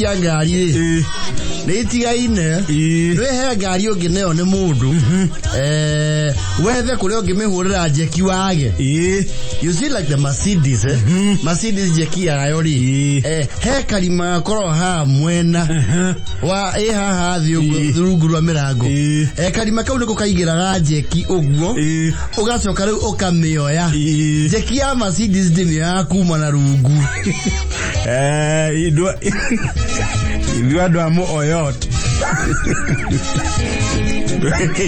Cia ngari rĩ nĩ itigaine. Nĩ he ngari ũngĩneo nĩ mũndũ, wethe kũrĩa ũngĩmĩhũrĩra njeki wage. You see, like the Mercedes, eh? Mercedes njeki yayo rĩ, he karima gakoragwo haha mwena wa ĩ haha thĩ ũguo rungu rwa mĩrango. Karima kau nĩko kaigĩraga njeki ũguo, ũgacoka rĩu ũkamĩoya. Njeki ya Mercedes ndĩmĩoyaga kuma na rungu. Ithuĩ andũ a mũoyot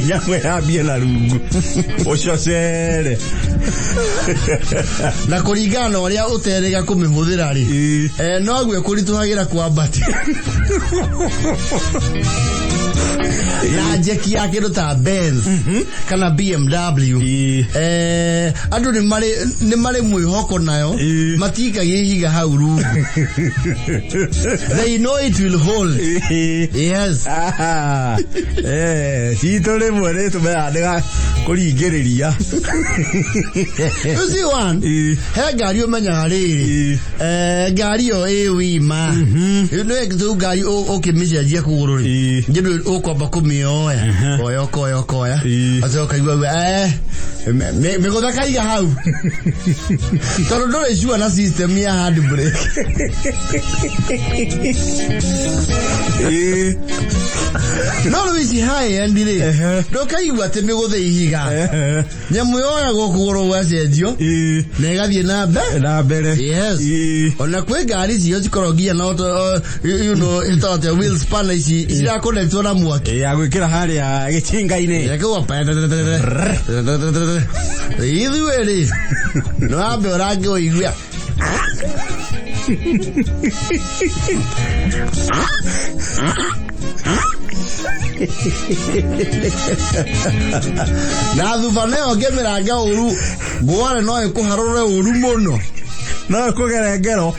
nyamũ yambie na rungu ũcocere. Na kũringana na ũrĩa ũterĩga kũmĩhũthĩra rĩ, noguo ĩkũritũhagĩra kwambatia. Na njeki ya kĩndũ ta Benz kana BMW, andũ nĩ marĩ mwĩhoko nayo. Matikagia ihiga hau rungu, they know it will hold. Yes. Aha. Citũ rĩmwe nĩ tũmenyaga ndĩga kũringĩrĩria. You see one, he ngari ũmenyaga rĩrĩ, ngari ĩyo ĩ wima nĩ rĩu ngari ũkĩmĩcenjia kũgũrũ rĩ, njĩndũ ũkwamba kũmĩoya koya ũkoya ũkoya, acoka ũkaigua mĩgũtha kaiga hau tondũ ndũrĩ sure na system ya handbrake. No rĩu ici high end rĩ, ndũkaigua atĩ mĩgũtha ihiga. Nyamũ yoyagwo kũgũrũ gwacenjio na ĩgathiĩ na mbere. Na mbere. Yes. Ona kwĩ ngari cio cikoragwo nginya na ĩtagwo atĩa, wheel spanner ici ciraconnectwo na mwaki. Ya gwĩkĩra harĩa gĩcinga-inĩ. Ĩkaigua ithuĩ rĩ, nĩ wambe ũrange ũigue. Na thuba nayo ngĩmĩranga ũru ngware no ĩkũharũre ũru mũno. No kũgere ngero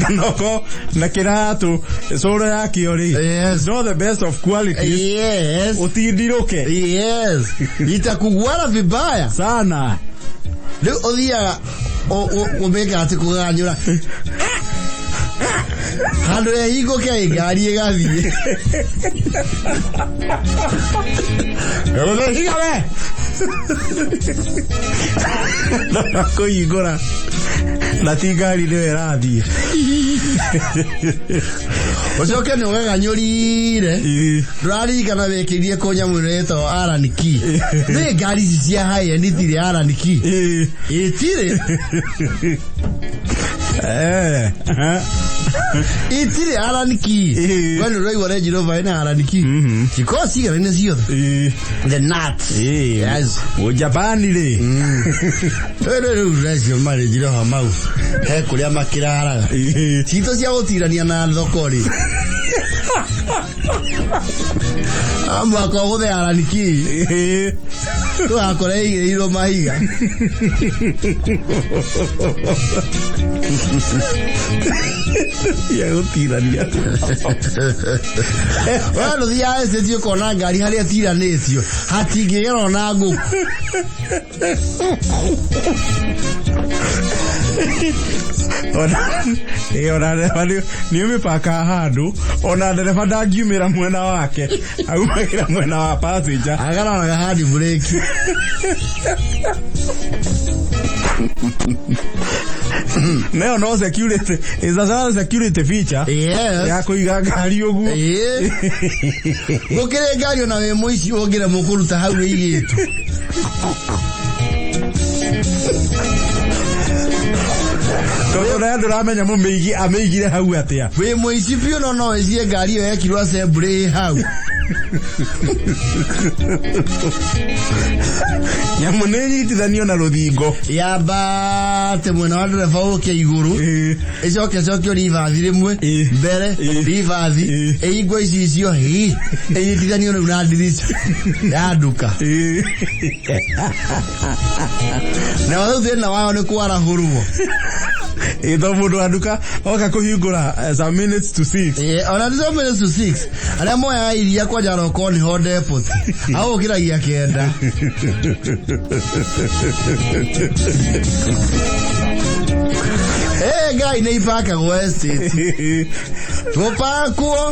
noko na kĩratũ cũrũ yakĩo rĩ, not the best of quality, ũtindirũke. Yes, itakugwara vibaya sana. Rĩu ũthiaga ũmĩka atĩ kũganyũra handũ ĩhingũke ĩ ngari ĩgathiĩ. Higa we. Na kũhingũra na ti ngari nĩyo ĩrathiĩ. Ũcoke nĩ ũgaganyũrire, ndũraririkana wĩkĩrie kũ nyamũ ĩno ĩtagwo Allen key. Nĩ ngari ici cia high end itirĩ Allen key, itirĩ. Itirĩ Allen key. We nĩ ũraigua Range Rover ĩna Allen key, cikorwo ciganaine ciothe, the nuts. Yes. Mũjapani rĩ. Rĩu rĩu acio ma Range Rover mau he kũrĩa makĩraraga citũ cia gũtirania na thoko rĩ, mwaka ũgũthe Allen key tũgakora ĩigĩrĩirwo mahiga. Ya gũtirania. We ndũthiaga estate ũkona ngari harĩa ĩtiranĩtio hatingĩgerwo na ngũkũ. Ona ndereba nĩ ũmĩpakaga handũ ona ndereba ndangiumĩra mwena wake, aumagĩra mwena wa passenger. Agararaga hand brake. Nayo no security is a security feature ya kũiga ngari ũguo. Ĩĩ. Gũkĩrĩ ngari ona wĩ mũici ũngĩremwo kũruta hau ĩigĩtwo. Tondũ ũrĩa ndũramenya mũmĩigi amĩigire hau atĩa. Wĩ mũici biũ no wĩcie ngari ĩyo yekirwo assembly ĩ hau. Nyamũ nĩ nyitithanio na rũthingo. Yambate mwena wa ndereba ũke igũrũ, ĩcoke ĩcokio ribathi rĩmwe mbere, ribathi ĩhingwo icicio hi ĩnyitithanio rĩu na ndirica ya nduka. Na rĩu thĩna wayo nĩ kwarahũrwo. Ĩ, to mũndũ wa nduka oka kũhingũra some minutes to six. Ona ti some minutes to six, arĩa moyaga iria kwanja roko nĩho depot agũkĩragia 9. Ngai nĩ ibakagwo estate. Gũpakwo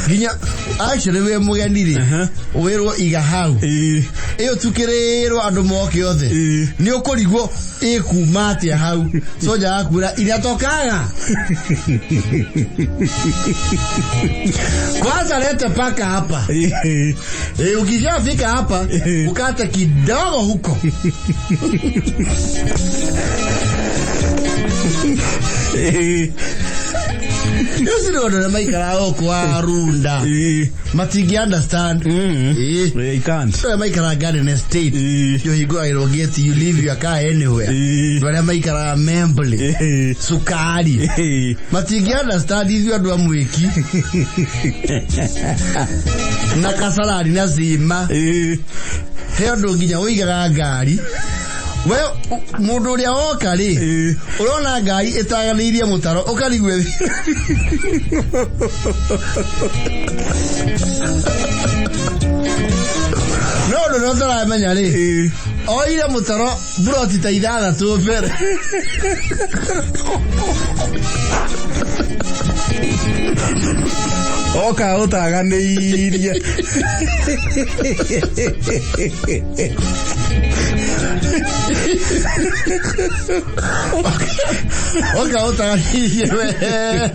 nginya actually wĩ mũgeni rĩ, wĩrwo iga hau. Ĩyo tukĩrĩrwo andũ moke othe. Nĩ ũkũrigwo ĩkuma atĩa hau. Soja akwĩra inatokaga. Kwanza lete paka hapa. Ukishafika hapa ukate kidogo huko. Ũcio nĩ ũndũ ũrĩa maikaraga gũkũ wa Runda. Matingĩ understand. I can't. Andũ arĩa maikaraga Garden Estate. Ũhingũragĩrwo gate, you leave your car anywhere. Andũ arĩa maikaraga Membley. Sukari. Matingĩ understand ithuĩ andũ a mwĩki. Na Kasarani na Cima. He ũndũ nginya ũigaga ngari. We mũndũ ũrĩa woka rĩ, ũrona ngari ĩtaganĩirie mũtaro ũkarigwo no ũndũ ũrĩa ũtaramenya rĩ, oire mũtaro buroti ta ithathatũ mbere. Oka ũtaganĩirie. Oka ũtaganĩirie wega.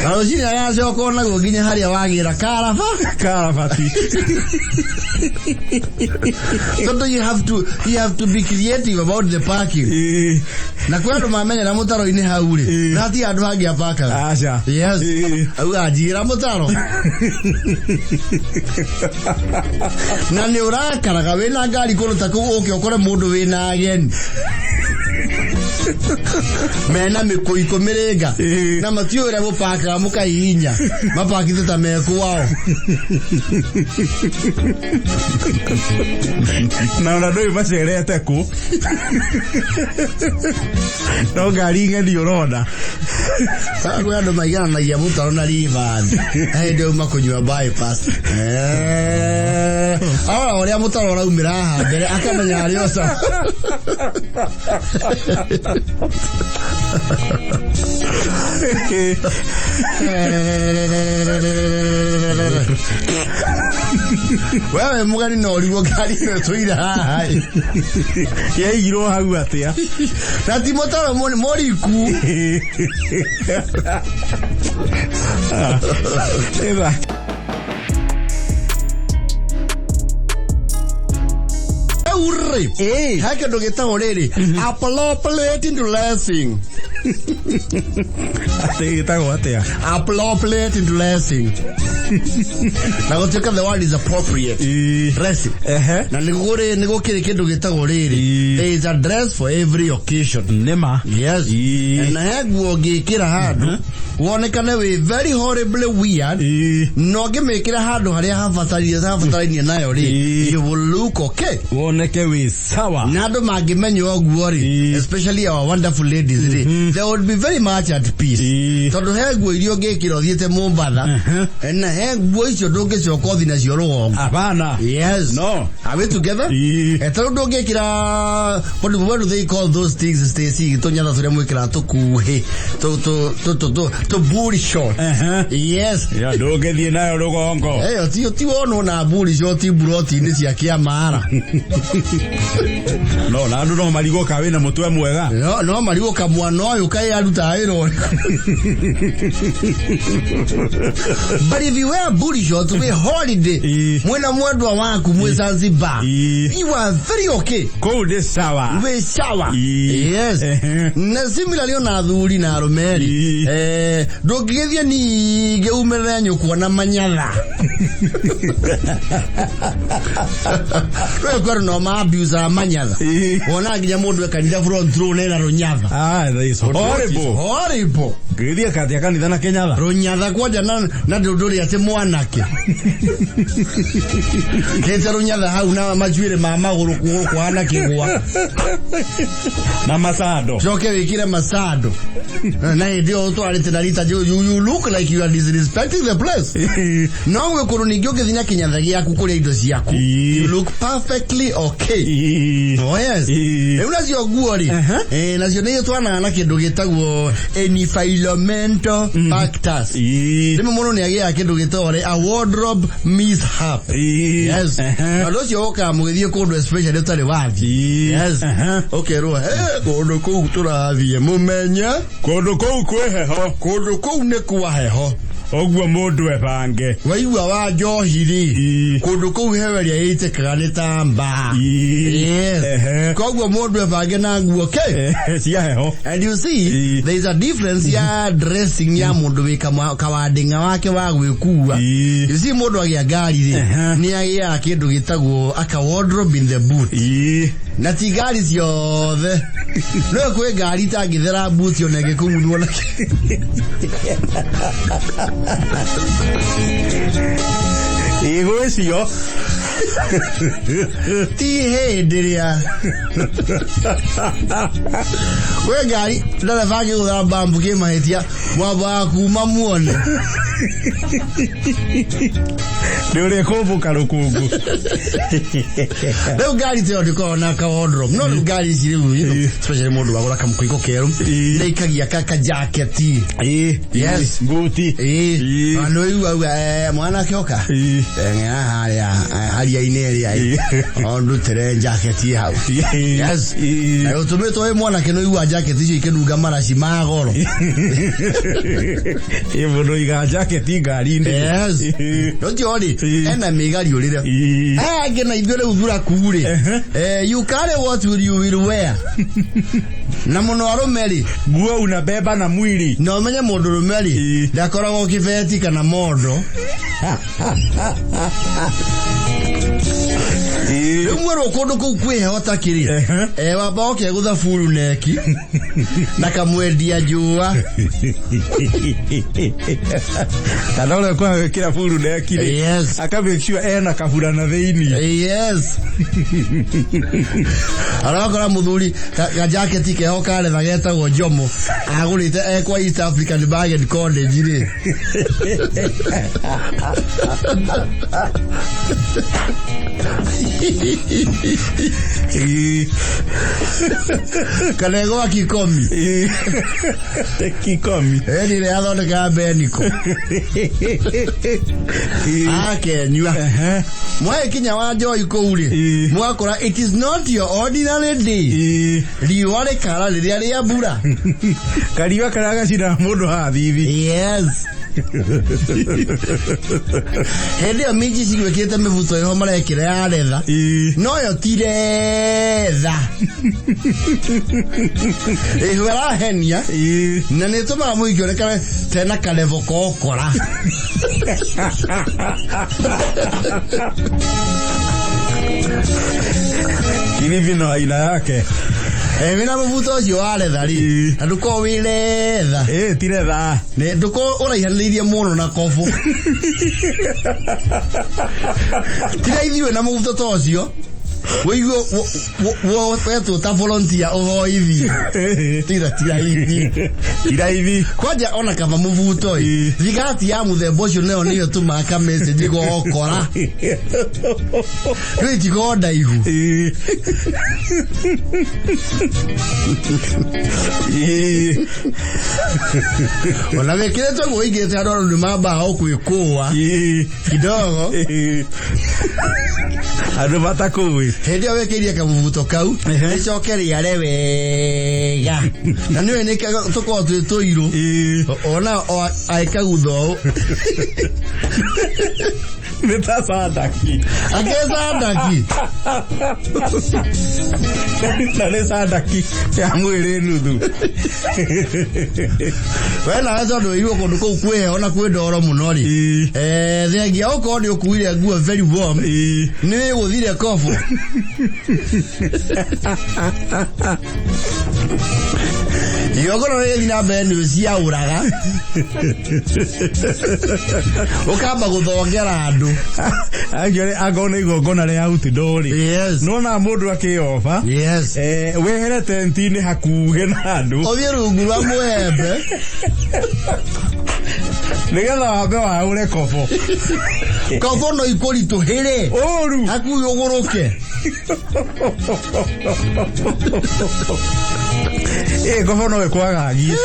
Na rũcinĩ agacoka onaguo nginya harĩa wagĩra karaba. Karabati. Tondũ you have to be creative about the parking. Na kwĩ andũ mamenyera mũtaro-inĩ hau rĩ, na ti handũ hangĩ apakaga. Aca. Yes. Auga njigĩra mũtaro. Na nĩ ũrakaraga wĩna ngari kũndũ ta kũu ũke ũkore mũndũ wĩna ageni. Mena mĩkũikũ mĩrĩnga. Na matiũĩ ũrĩa mũpakaga mũkahihinya. Mapakĩte ta mekwao. Na ona ndũĩ macerete kũ. No ngari ng'eni ũrona. Kwĩ andũ maigananagia mũtaro na Rivers. Hĩndĩ auma kũnyua bypass. Arora ũrĩa mũtaro ũraumĩra haha mbere akamenya harĩa ũca. Wewe mũgeni no ũrigwo ngari ĩno ĩtũire haha ĩ. Yaigirwo hau atĩa? Na ti mũtaro mũriku. Ĩtha. Rĩu rĩ, he kĩndũ gĩtagwo rĩrĩ appropriate dressing. Atĩ gĩtagwo atĩa? Appropriate dressing. Na gũtuĩka the word is appropriate. Dressing. Na nĩ gũkĩrĩ kĩndũ gĩtagwo rĩrĩ. There is a dress for every occasion. Nĩma. Yes. Na he nguo ũngĩkĩra handũ wonekane wĩ very horribly weird, no ngĩmĩkĩra handũ harĩa habatarainie nayo rĩ, you will look okay. Woneke wĩ sawa. Na andũ mangĩmenya ũguo rĩ, especially our wonderful ladies rĩ, they would be very much at peace. Tondũ he nguo iria ũngĩkĩra ũthiĩte Mombatha, na he nguo icio ndũngĩcoka ũthi nacio rũgongo. Hapana. Yes. No. Are we together? Ta rĩu ndũngĩkĩra, what do they call those things, Stacy, tũnyatha tũrĩa mwĩkĩraga tũkuhĩ, tũ booty short? Yes. Ya ndũngĩthiĩ nayo rũgongo. Ĩyo ti wonwo na booty short mburoti-inĩ cia Kĩamara. No, na andũ no marigwo ka wĩna mũtwe mwega. No marigwo kamwana ũyũ kaĩ arutaga wĩra ũrĩkũ. But if you wear booty shorts wĩ holiday, mwĩna mwendwa waku mwĩ Zanzibar, you are very okay. Kũu nĩ sawa. Wĩ sawa. Yes. Na similarly ona athuri na arũme rĩ, ndũngĩgĩthiĩ ningĩ umĩrĩre nyũkwa na manyatha. Rĩu kwĩ no ma abuse manyatha. Wona nginya mũndũ e kanitha front row nena rũnyatha. Ah, that is horrible. Horrible. Ngĩthiĩ katia kanitha na kĩnyatha. Rũnyatha kwanja na ndũndũrĩ atĩ mwanake kĩte rũnyatha hau na macuĩrĩ ma magũrũ kũgũrũ kũhana kĩgwa. Na macando. Coke wĩkĩre macando na hĩndĩ ĩyo ũtwarĩte na rita you look like you are disrespecting the place. No gwĩ kũndũ ningĩ ũngĩthiĩ na kĩnyatha gĩaku kũrĩa indo ciaku, you look perfectly okay. Oh yes. Rĩu nacio nguo rĩ, nacio nĩ itwaranaga na kĩndũ gĩtagwo environmental factors. Rĩmwe mũndũ nĩ agĩaga kĩndũ gĩtagwo rĩ a wardrobe mishap. Yes. Na ũndũ ũcio ũkaga mũgĩthiĩ kũndũ especially ũtarĩ wathiĩ. Yes. Ũkerwo, "Eh, kũndũ kũu tũrathiĩ mũmenye Kũndũ kũu kwĩ heho. Kũndũ kũu nĩ kwa heho." Ũguo mũndũ ebange. Waigua wa njohi rĩ, kũndũ kũu heho ĩrĩa ĩitĩkaga nĩ ta mbaa. Yes. Koguo mũndũ ebange na nguo ke Cia heho. And you see, there is a difference ya dressing ya mũndũ wĩ kawandĩng'a wake wa gwĩkua. You see, mũndũ agĩa ngari rĩ, nĩ agĩaga kĩndũ gĩtagwo aka wardrobe in the boot. Na ti ngari ciothe. No kwĩ ngari itangĩthera boot ona ĩngĩkumuthwo na. Ĩ gwĩ cio. Ti hĩndĩ ĩrĩa kwĩ ngari ndereba angĩgũthera bambu kĩmahĩtia mwambaga kuma muone. Nĩ ũrĩa kũmbũka rũkũngũ. Rĩu ngari ta ĩyo ndĩkoragwo na ka wardrobe, no rĩu ngari ici rĩu, especially mũndũ wagũra kamũkaiko kerũ, nĩ ikagia ka jacket. Yes. Nguti. Ĩĩ. Nĩ ũigua auga, "Mwanake ũka ng'era harĩa haria-inĩ ĩrĩa ĩ o ndutĩre jacket hau." Yes. Na ũtũmĩtwo wĩ mwanake nĩ ũigua jacket icio ikĩnunga maraci ma goro. Ĩ mũndũ iga jacket ngari-inĩ. Yes. Ũcio rĩ ena mĩgariũrĩre. Aya angĩ na ithuĩ rĩu thuraku rĩ, you carry what will you will wear. Na mũno arũme rĩ, Nguo unabeba na mwili. Na ũmenye mũndũ rũme rĩ, ndakoragwo kĩbeti kana mondo. Rĩu mwerwo kũndũ kũu kwĩ heho ta kĩrĩ, wamba ũkegũtha buru neki na kamwendia njũa. Kana ũrĩa kwaga gwĩkĩra buru neki rĩ, aka make sure ena kaburana thĩinĩ. Yes. Arakora mũthuri gajaketi keho karetha getagwo Njomo agũrĩte ekwa East African Bargain College rĩ. Kana egwa Kikomi. Kikomi. Ĩni ĩrĩa yathondekaga Beniko. Akenyua. Mwagĩkinya wa Joy kũu rĩ, mwakora it is not your ordinary day. Riũa rĩkara rĩrĩa rĩa mbura. Kariũa karĩa gacinaga mũndũ haha thithi. Yes. Hĩndĩ ĩyo minji cigwĩkĩte mĩbuto ĩho marekĩra ya retha. No yo ti retha. Ĩho ĩrahenia na nĩ ĩtũmaga mũhiki onekane tena karevo kokora. Kilifi no aina yake. Wĩna mũbuto ũcio wa retha rĩ, na ndũkorwo wĩ retha. Ĩ ti retha. Nĩ ndũkorwo ũraihanĩrĩirie mũno na kobo. Tiga ithuĩ na mũbuto ta ũcio wĩigue wetwo ta volunteer ũhoithie. Tiga ti raithi. Ti raithi. Kwanja ona kaba mũbuto ĩ, thigati ya mũthemba ũcio nayo nĩyo ĩtũmaga ka message gokora. Rĩu itikoragwo ndaihu. Ona wĩkĩrĩte ũguo ũingĩrĩte andũ andũ nĩ mambaga gũkwĩkũa kidogo. Andũ matakũĩ. Hĩndĩ ĩyo wĩkĩire kamũbuto kau, rĩcoke rĩare wega. Na nĩũĩ nĩ tũkoragwo twĩ tũirũ. Ona agĩkagutha ũũ. Nĩ ta sandaki. Akĩcandaki. Na nĩ sandaki ya mwĩrĩ nuthu. We nawe tondũ wĩigua kũndũ kũu kwĩ heho na kwĩ ndoro mũno rĩ, thengia okorwo nĩ ũkuire nguo very warm, nĩ wĩgũthire kobo. Igongona rĩgĩthiĩ na mbere nĩ ũciaũraga, ũkamba gũthongera andũ. Angĩore angorwo nĩ igongona rĩa outdoor rĩ, nona mũndũ akĩyoba, wehere tenti-inĩ hakuhĩ na andũ. Ũthiĩ rungu rwa mũembe. Nĩgetha wambe waũre kobo. Kobo no ikũritũhĩre. Ũru. Hakuhĩ ũgũrũke. Ĩ kobo no ĩkwagagie.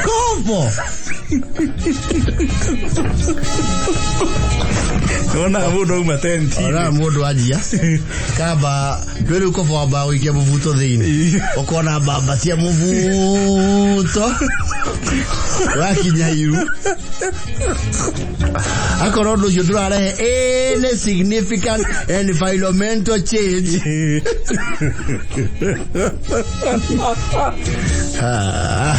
Kobo. Nona mũndũ auma tenti. Ona mũndũ anjia kamba ndwĩ rĩu kobo wambaga gũikia mũbuto thĩinĩ, ũkona mbamba cia mũbuto wakinya iru, akorwo ũndũ ũcio ndũrarehe any significant environmental change. Ah,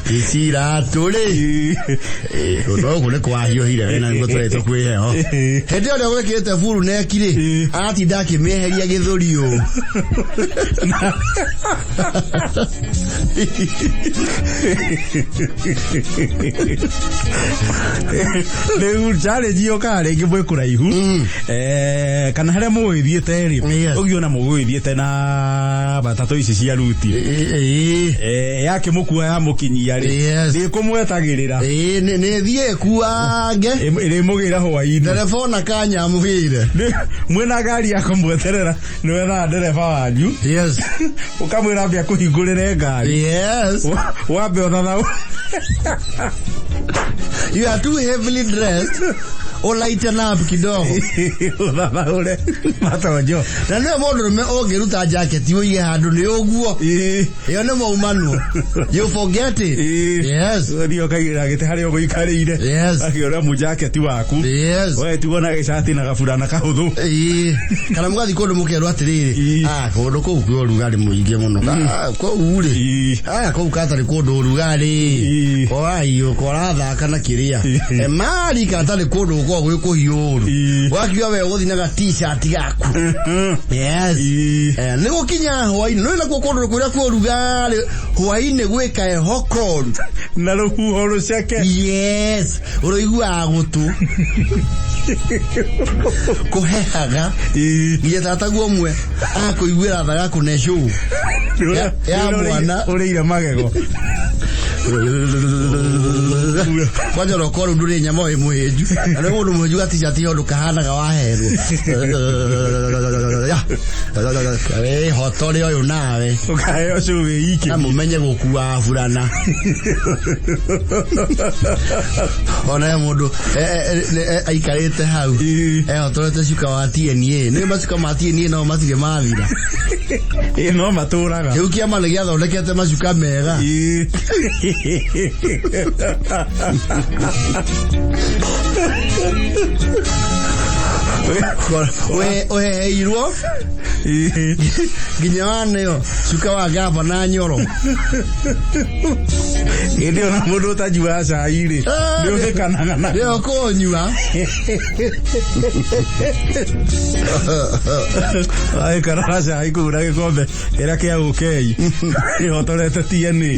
ici iratũ rĩ, ũndũ gũkũ nĩ kwahiũhire we na nĩguo tũretwo kwĩ heho. Hĩndĩ ĩyo gwĩkĩrĩte buru neki rĩ, aratinda akĩmĩeheria gĩthũri ũũ. Rĩu challenge yũkaga rĩngĩ mwĩ kũraihu, kana harĩa mũgũgĩthiĩte rĩ, ũngĩona mũgũgĩthiĩte na matatũ ici cia ruti, yakĩmũkua yamũkinyia rĩ, ndĩkũmwetagĩrĩra. Ĩĩ, nĩ thiĩ kuange. Ĩrĩmũgĩra hwainĩ. Ndereba ona kanyamũgĩire. Mwĩna ngari ya kũmweterera, nĩ wethaga ndereba wanyu, ũkamwĩra ambe akũhingũrĩre ngari. Wambe ũthathaũ. You are too heavily dressed, o lighten up kidogo. Ũthathaũre matonjo. Na nĩwe mũndũrũme ũngĩruta jaketi ũige handũ nĩ ũguo, ĩyo nĩ maumanwo, you forget it. Ũthiĩ ũkaigĩrĩra gĩtĩ harĩa ũgũikarĩire. Akĩũra mũjaketi waku. Ũgetigwo na gĩcati na gaburana kahũthũ. Ĩĩ. Kana mũgathiĩ kũndũ mũkerwo atĩrĩrĩ, ah, kũndũ kũu kwĩ ũrugarĩ mũingĩ mũno. Ah, kũu rĩ, ah, kũu katarĩ kũndũ ũrugarĩ. Korai korathaka na kĩrĩa. Mari katarĩ kũndũ gũkoragwo gwĩ kũhiũ ũru. Wakiuga we ũgũthiĩ na ga T-shirt gaku. Nĩ gũkinya hwainĩ, nĩ nakuo kũndũ kũrĩa kwĩ ũrugarĩ hwainĩ gwĩka heho koru. Na rũhuho rũceke. Yes, ũrĩiguaga gũtũ kũhehaga nginya tataguo ũmwe akũiguĩra tha gakũne cũũ ya mwana. Ũrĩire magego. Kwanja ũrokorwo rĩu ndũrĩ nyama wĩ mũhĩnju, na nĩ mũndũ mũhĩnju gatishati ũndũ kahanaga waherwo hotore ũyũ nawe. Ũkaheo cũũ wĩ iki. Na mũmenye gũkua burana ona he mũndũ aikarĩte hau ehotorete cuka wa TNA. Nĩ macuka ma TNA no matirĩ mathira. Ĩ no matũraga. Kĩu kĩama nĩ gĩathondekete macuka mega. Ũheheirwo nginya waneo cuka wa gavana Nyoro. Hĩndĩ ĩyo na mũndũ ũtanyuaga cai rĩ, nĩ ũhĩkanaga na nĩyo kũnyua. Wahĩkana na cai kũu na gĩkombe kĩrĩa kĩa ũkei ĩhotorete TNA.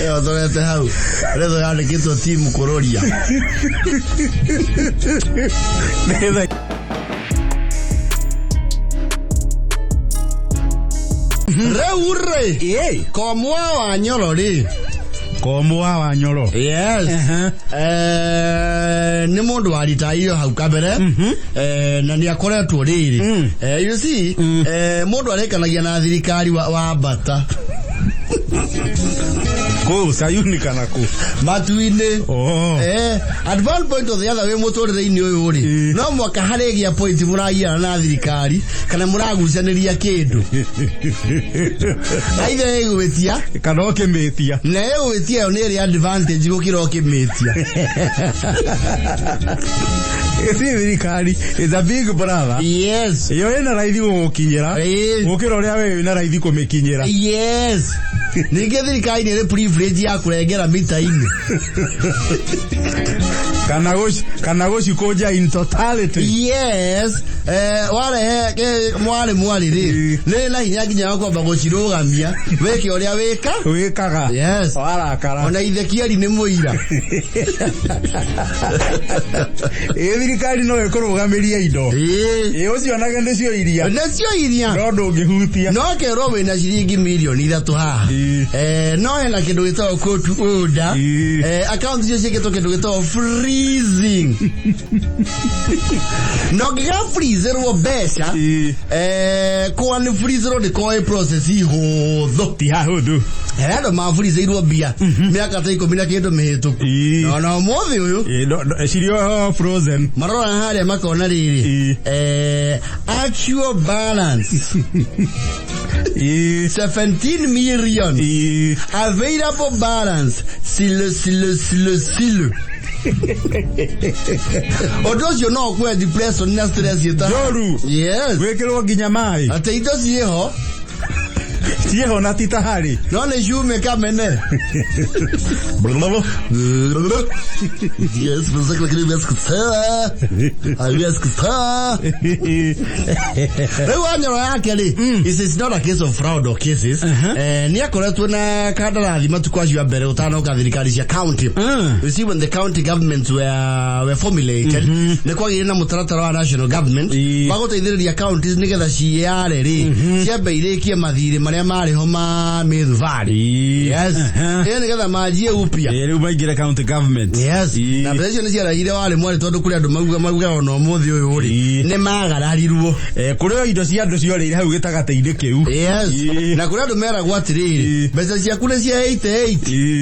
Ehotorete hau retho yandĩkĩtwo timu kũrũria. Nĩgetha Rĩu rĩ, komwa wa Nyoro rĩ, Komwa wa Nyoro. Yes. Nĩ mũndũ waritairio hau kabere, na nĩ akoretwo rĩrĩ, you see, mũndũ arĩkanagia na thirikari wa mbata. Kũ Sayuni kana kũ? Matu-inĩ. At one point or the other wĩ mũtũrĩre-inĩ ũyũ rĩ, no mwaka harĩgĩa point mũragiana na thirikari kana mũragucanĩria kĩndũ, aithe ĩgwĩtia kana ũkĩmĩtia. Na ĩgwĩtia ĩyo nĩ ĩrĩ advantage gũkĩra ũkĩmĩtia. Ĩti thirikari is a big brother. Ĩyo ĩna raithi gũgũkinyĩra gũkĩra ũrĩa we wĩna raithi kũmĩkinyĩra. Yes, ningĩ thirikari nĩ ĩrĩ privilege ya kũrengera mita-inĩ. Kana gũcikũnja in totality. Yes, warehe mwarĩ mwarĩ rĩ, nĩ na hinya nginya wa kwamba gũcirũgamia wĩke ũrĩa wĩka wĩkaga. Yes. Warakara. Ona Ithekieri nĩ mũira. Ĩ thirikari no ĩkũrũgamĩrie indo. Ĩĩ. Ĩ ũcionage nĩcio iria. Nĩcio iria. No ndũngĩhutia. No kerwo wĩna ciringi mirioni 3 haha. No hena kĩndũ gĩtagwo court order. Account icio ciĩkĩtwo kĩndũ gĩtagwo freezing. No ngĩga freezerwo mbeca. Kwa nĩ freezerwo ndĩkorwo ĩ process hũthũ. Ti hahũthũ. He andũ maburiceirwo mbia mĩaka ta 10 na kĩndũ mĩhĩtũku. No na ũmũthĩ ũyũ Ĩĩ, cirĩ o frozen. Marora harĩa makona rĩrĩ, actual balance 17 million, available balance sile sile sile sile. Ũndũ ũcio no ũkue depression na stress ĩta Njoru. Yes. Gwĩkĩrwo nginya maĩ. Atĩ indo ciĩho. Ciĩho na ti ta harĩ. No nĩ ciume kamene. Yes, rĩu Wanyoro yake rĩ, it is not a case of fraud or cases. Nĩ akoretwo na kandarathi matukũ acio a mbere ũtanoka thirikari cia county. You see, when the county governments were formulated, nĩ kwagĩire na mũtaratara wa national government wa gũteithĩrĩria counties nĩgetha ciĩyare rĩ, ciambe irĩkie mathirĩ marĩa marĩ ho ma mĩthubarĩ. Yes. Ĩ nĩgetha manjie upya. Ĩ rĩu maingĩre county government. Yes. Na mbeca icio nĩ ciarehire warĩ mwarĩ, tondũ kũrĩ andũ maugaga ona ũmũthĩ ũyũ rĩ, nĩ magararirwo. Kũrĩ o indo cia andũ ciorĩire hau gĩtagatĩ-inĩ kĩu. Yes. Na kũrĩ andũ meragwo atĩrĩrĩ, mbeca ciaku nĩ cia 88.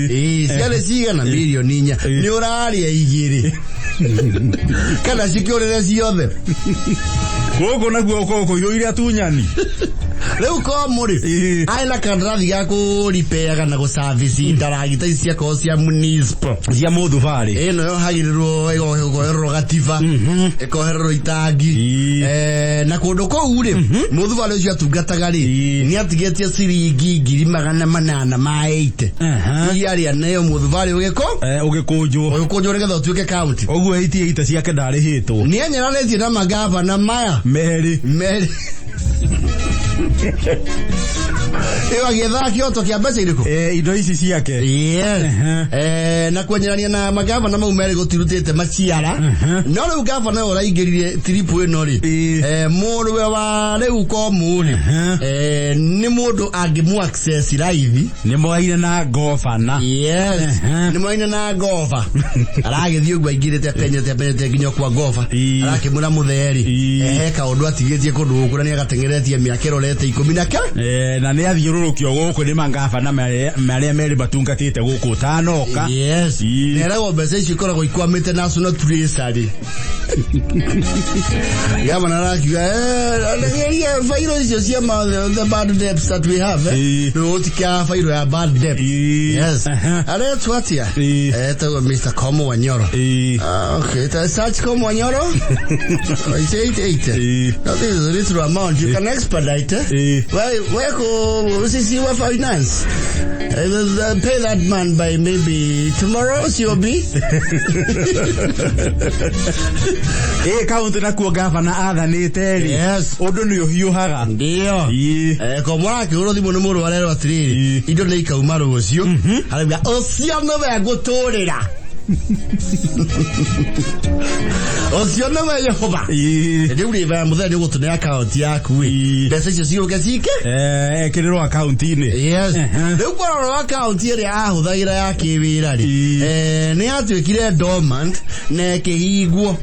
Ĩĩ, ciarĩ cigana? Mirioni 4. Nĩ ũrarĩa 2 kana cikĩũrĩre ciothe. Gũkũ naguo gũkoragwo kũihũire atunyani. Rĩu komu rĩ, arĩ na kandarathi ga kũripeaga na gũcabici ndaragita ici ciakorwo cia municipal. Cia mũthubarĩ. Ĩno yohagĩrĩrwo, ĩkohererwo gatiba, ĩkohererwo itangi. Na kũndũ kũu rĩ, mũthubarĩ ũcio atungataga rĩ, nĩ atigĩtie ciringi 880,000 iria arĩa nayo mũthubarĩ ũgĩko Ũgĩkũnjwo. Ũgĩkũnjwo nĩgetha ũtuĩke county. Ũguo 88 ciake ndarĩhĩtwo. Nĩ enyeranĩtie na magavana maya merĩ. Merĩ ĩyo agĩethaga kĩhoto kĩa mbeca irĩkũ? Indo ici ciake. Yes. Na kwenyerania na magavana mau merĩ gũtirutĩte maciara, no rĩu gavana ũyũ ũraingĩrire trip ĩno rĩ, mũrũwe wa rĩu komu rĩ, nĩ mũndũ angĩmũ access raithi. Nĩ moaine na ngobana. Yes. Nĩ moaine na ngova, aragĩthiĩ ũguo aingĩrĩte apenyete apenyete nginya kwa ngova, arakĩmwĩra mũtheri, he kaũndũ atigĩtie kũndũ gũkũ na nĩ agateng'eretie mĩaka ĩrorete 10 na ke. Na nĩ athiũrũrũkio gũkũ nĩ mangabana marĩa merĩ matungatĩte gũkũ ũtanoka. Yes. Neragwo mbeca icio ikoragwo ikwamĩte National Treasury. Gavana arakiuga, regeria bairo icio cia the bad debts that we have. Rĩu gũtikia bairo ya bad debt. Yes. Aretwo atĩa? Etagwo Mr. Komu Wanyoro. Ah, okay. Search Komu Wanyoro. It's 88. Now this is a little amount. You can expedite. Eh? Where, where go CC wa finance? Pay that man by maybe tomorrow, COB. Ĩ kaunti nakuo gavana athanĩte rĩ, ũndũ nĩ ũhiũhaga. Ndio. Komu arakĩhũrwo thimũ nĩ mũndũ arerwo atĩrĩrĩ, indo nĩ ikauma rũciũ. Arauga ũcio nĩwe ngũtũrĩra. Ũcio nĩwe Yehova. Rĩu rĩ baya mũthenya nĩ ũgũtũne akaunti yaku ĩ. Mbeca icio ciũke cike? Ekĩrĩrwo akaunti-inĩ. Yes. Rĩu kwarorwo akaunti ĩrĩa ahũthagĩra ya kĩwĩra rĩ, nĩ yatuĩkire dormant na ĩkĩhingwo.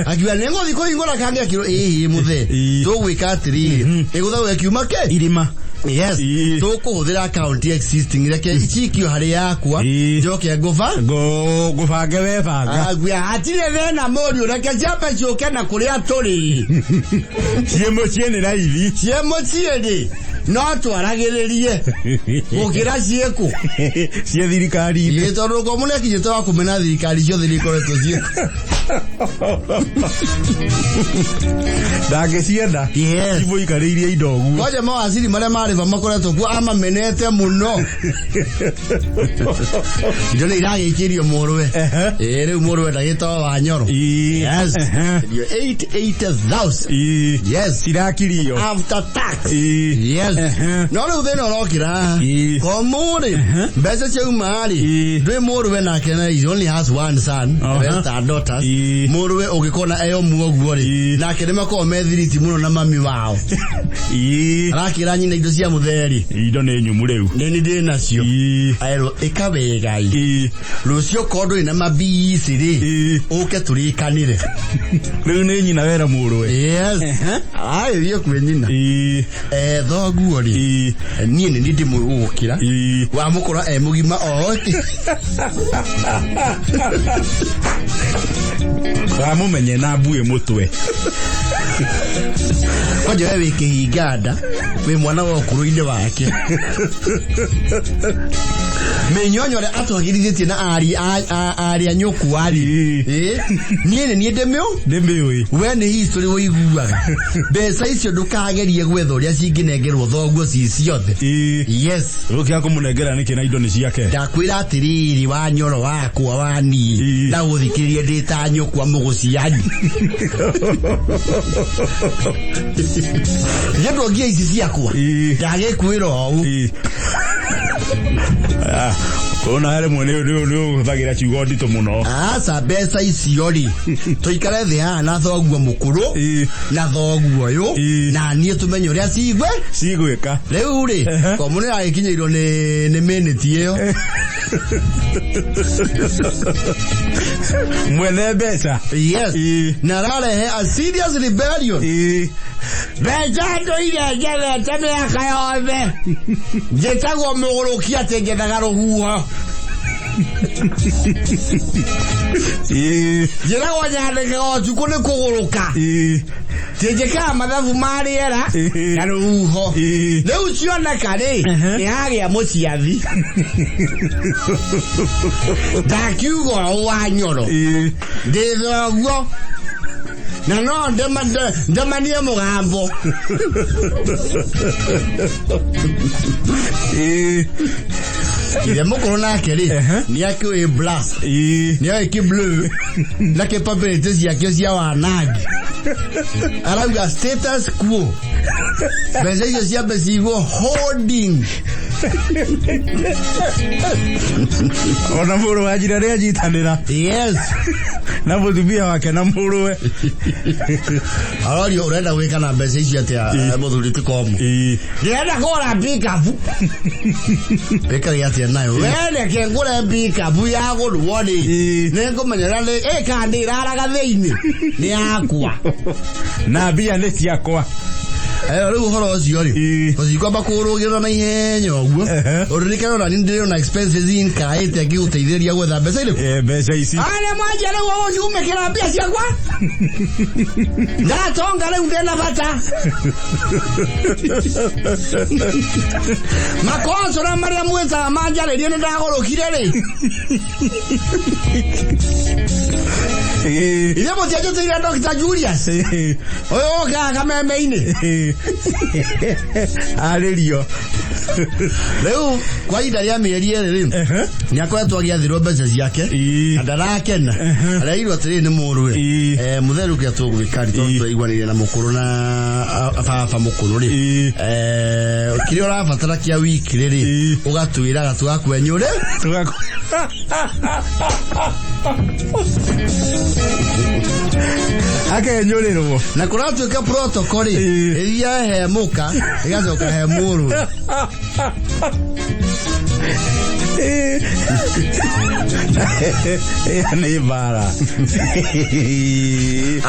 Akiuga nĩ ngũthiĩ kũhingũra kangĩ, akĩrwo ĩhĩ mũthee. Tũgwĩka atĩrĩrĩ, ĩgũthagwo ĩkiuma kĩ? Irima. Yes. Tũkũhũthĩra akaunti existing, reke cikio harĩ yakwa, njoke ngũba Ngũbange webanga. Aguia hatirĩ thĩna mũriũ, reke ciambe ciũke na kũrĩa tũrĩ. Ciĩ mũciĩ nĩ raithi. Ciĩ mũciĩ rĩ. No twaragĩrĩrie gũkĩra ciĩkũ. Cie thirikari-inĩ. Ĩ, tondũ komũ nĩ akinyĩte wa kũmena thirikari ciothe iria ikoretwo ciĩkũ. Ndangĩcienda. Yes. Imũikarĩirie indo ũguo. Kwanja mawaziri marĩa marĩ ba makoretwo kuo amamenete mũno. Indo nĩ iragĩikĩrio mũrũwe. Ehe. Ĩ, rĩu mũrũwe ndagĩtagwo Wanyoro. Ii. Yes. Ehe. 880,000. Ii. Yes. Cirakirio. After tax. Ii. Yes. Ehe. No rĩu thĩna ũrokĩra. Ii. Komũ-rĩ, mbeca ciauma rĩ, Ii. ndwĩ mũrũwe nake na he only has one son, the rest are daughters. Ii. Mũrũwe ũngĩkona eyo muoguo rĩ, Ii. nake nĩ makoragwo me thiriti mũno na mami wao. Ii. Arakĩra nyina indo cia mũtheri. Indo nĩ nyumu rĩu. Nĩ nĩ ndĩ nacio. Ii. Aerwo ĩka wegai. Ii. Rũciũ korwo ndũrĩ na mabici rĩ, Ii. ũke tũrĩkanĩre. Rĩu nĩ nyina wera mũrũwe. Yes. Agĩthiĩ kwĩ nyina. Ii. Eh, thoguo rĩ, Ii. niĩ nĩ niĩ ndĩmũgũkĩra. Ii. Wamũkora e mũgima o Wamũmenye na mbuĩ mũtwe. Kwanja we wĩ kĩhinga nda, wĩ mwana wa ũkũrũ-inĩ wake. Mĩnyonyo ĩrĩa atwagĩrithĩtie na arĩ a nyũkwa rĩ. Ii. Ĩ, niĩ nĩ niĩ ndĩmĩũ Ndĩmĩũĩ. we nĩ history wĩiguaga. Mbeca icio ndũkagerie gwetha ũrĩa cingĩnengerwo thoguo ci ciothe. Ii. Yes. Rũkia kũmũnengera nĩkĩ na indo nĩ ciake. Ndakwĩra atĩrĩrĩ Wanyoro wakwa wa niĩ Ii. na gũthikĩrĩria ndĩ ta nyũkwa mũgũciari. Nĩ ngia ici ciakwa. Ii. Ndagĩkwĩra ũũ. Ii. Ah, ona rĩmwe nĩ ũhũthagĩra ciugo nditũ mũno. Aca mbeca icio rĩ tũikare thĩ haha na thoguo mũkũrũ Ii. na thoguo ũyũ Ii. na niĩ tũmenye ũrĩa cigwe Cigwĩka. rĩu rĩ Ehe. komũ nĩ agĩkinyĩirwo nĩ mĩnĩti ĩyo. Mwene mbeca. Yes. Ii. Na ararehe a serious rebellion. Ii. Mbeca ndũire njethete mĩaka yothe njĩtagwo mũgũrũki atĩ njethaga rũhuho. Ii. Njĩragwo nyandĩkaga ũtukũ nĩ kũgũrũka. Ii. Tinjĩkaga mathabu ma rĩera Ii. na rũhuho. Ii. Rĩu cioneka rĩ, Ehe. nĩ hagĩa mũciathi. Ndakiuga ũũ Wanyoro. Ii. Ndĩ thoguo na no ndemanie mũgambo. Ii. Ithe mũkũrũ nake rĩ, Ehe. nĩ akĩũĩ blast. Ii. Nĩ oĩ kĩblue na capability ciakĩo cia wanangi. Arauga status quo. Mbeca icio ciambe cigwo holding. Ona mũrũ wa nyina nĩ anyitanĩra. Yes. Na mũtumia wake na mũrũwe. Arorio ũrenda gwĩka na mbeca icio atĩa mũthuri ti komu. Ii. Ndĩrenda kũgũra pickup. Ĩkagĩa atĩa nayo? We reke ngũre pickup ya gũrwo rĩ. Ii. Nĩ ngũmenyera nĩ ĩka ndĩ ĩraraga thĩinĩ. Nĩ yakwa. Na mbia nĩ ciakwa. Ĩyo rĩu ũhoro ũcio rĩ. Ii. Tũcikwamba kũrũgĩrĩra na ihenya ũguo. Ehe. Ũririkane ona niĩ ndĩrĩ ona expenses inkaĩte ngĩgũteithĩrĩria gwetha mbeca irĩkũ. Eh, mbeca ici. Arĩa mwanjia rĩu ũgũcumĩkĩra mbia ciakwa. Ndatonga rĩu ndĩna bata. Makonsora marĩa mwĩtaga manjarĩrie nĩ ndagũrũkire rĩ. Ii. Ithe mũtianjĩtĩire Dr. Julius. Ii. Ũyũ ũkaga kameme-inĩ. Ii. Arĩrio. Rĩu kwa ihinda rĩa mĩeri ĩrĩ rĩ, Ehe. nĩ akoretwo agĩathĩrwo mbeca ciake. Ii. Na ndarakena. Areirwo atĩrĩrĩ nĩ mũrũwe. Ii. Eh, mũtheru kĩrĩa tũgwĩka rĩ, tondũ Ii. twaiguanĩire na mũkũrũ na baba mũkũrũ rĩ. Ii. Eh, kĩrĩa ũrabatara kĩa wiki rĩ, Ii. ũgatwĩraga tũgakwenyũre. Tũgaku. Akenyũrĩrwo. Na kũratuĩka protocol rĩ, Ii. ĩthiaga he mũka, ĩgacoka he mũrũwe. Ĩyo nĩ mbara.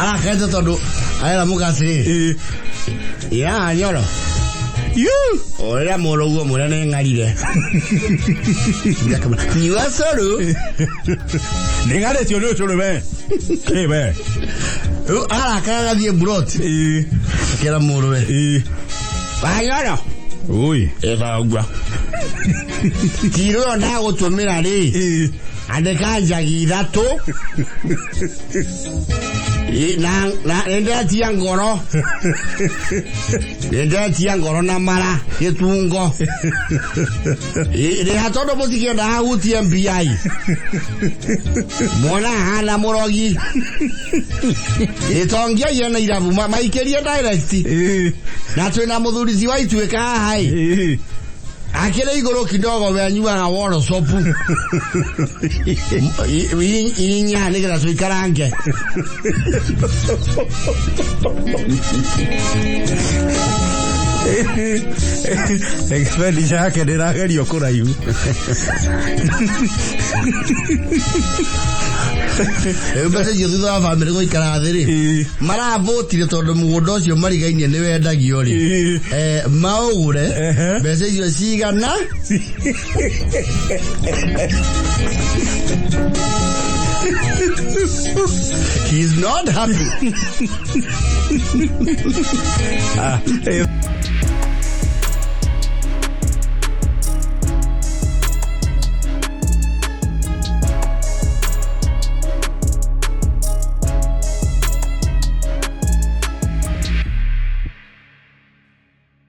Arakarĩte tondũ arera mũka atĩrĩrĩ, Ii. ya Nyoro, Yu. ũrĩra mũrũguo mwĩre nĩ ng'arire. Nyua cũrũ. Nĩ ng'arĩtio nĩ ũcũrũ we. Kĩ we. Rĩu arakara agathiĩ mburoti. Ii. Akĩra mũrũwe, Ii. Wanyoro, Ui. Ĩthagua tiro ĩyo ndagũtũmĩra rĩ, andĩka njagi 3. Na nĩndetia ngoro, nĩndetia ngoro na mara gĩtungo. Rĩha tondũ mũtikĩenda hahutie mbiai mwana hana mũrogi ĩtongia yena irabu maikĩrie direct. Na twĩna mũthuri wa ituĩka haha ĩ, akĩrĩ igũrũ kidogo wenyuaga woro sopu inya nĩgetha tũikarange. Expenditure yake ndĩragerio kũraihu. Rĩu mbeca icio thutha wa bamĩrĩ gũikara thĩ rĩ, maravotire tondũ mũgũnda ũcio marigainie nĩ wendagio rĩ, maũgũre. Mbeca icio cigana? He is not happy. Ah.